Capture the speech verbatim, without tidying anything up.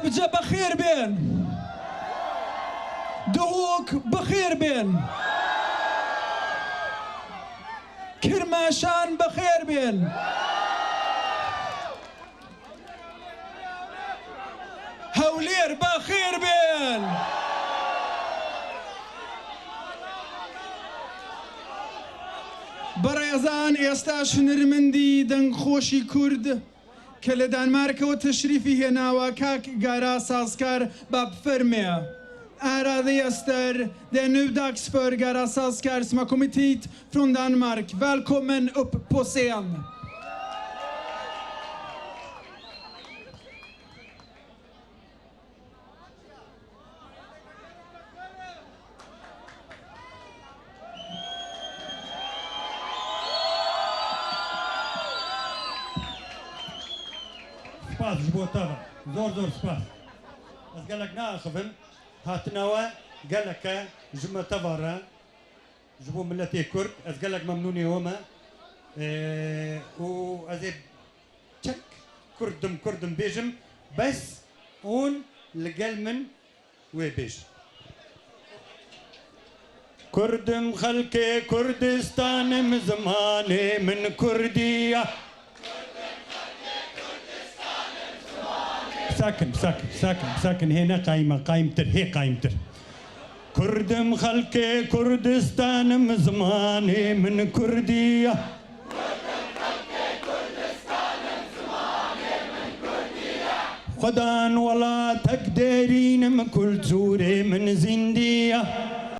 Hepce bi xêr bên. Duhok bi xêr bên. Kirmaşan bi xêr bên. Hewlêr bi xêr bên. Berêzan, êstaş hunermendî dengxweşî Kurd ke li Danmarkê we teşrîfî hênawa, kak Gara Sazkar, ba bifermê. Ärade gjester, det är nu dags för Gara Sazkar som har kommit hit från Danmark. Välkommen upp på scen. Spas ji bo te ve. Zor zor spas. Ez gelek naaxivim. Hatina we gelek e ji me teva re. Ji bo miletê Kurd ez gelek memnûnê we me. Ee, û ez ê çek Kurdim, Kurdim bêjim, bes hûn li gel min wê bêjin. Kurdim xelkê Kurdistanim, zimanê min Kurdî ya. Sakin, sakin, sakin, sakin. Hê ne qayme, qayimtir, hê qayimtir. Kurdim xelkê Kurdistanim, zimanê min Kurdî ya. Xwedan welatek derînim, kulturê min zîndî ya.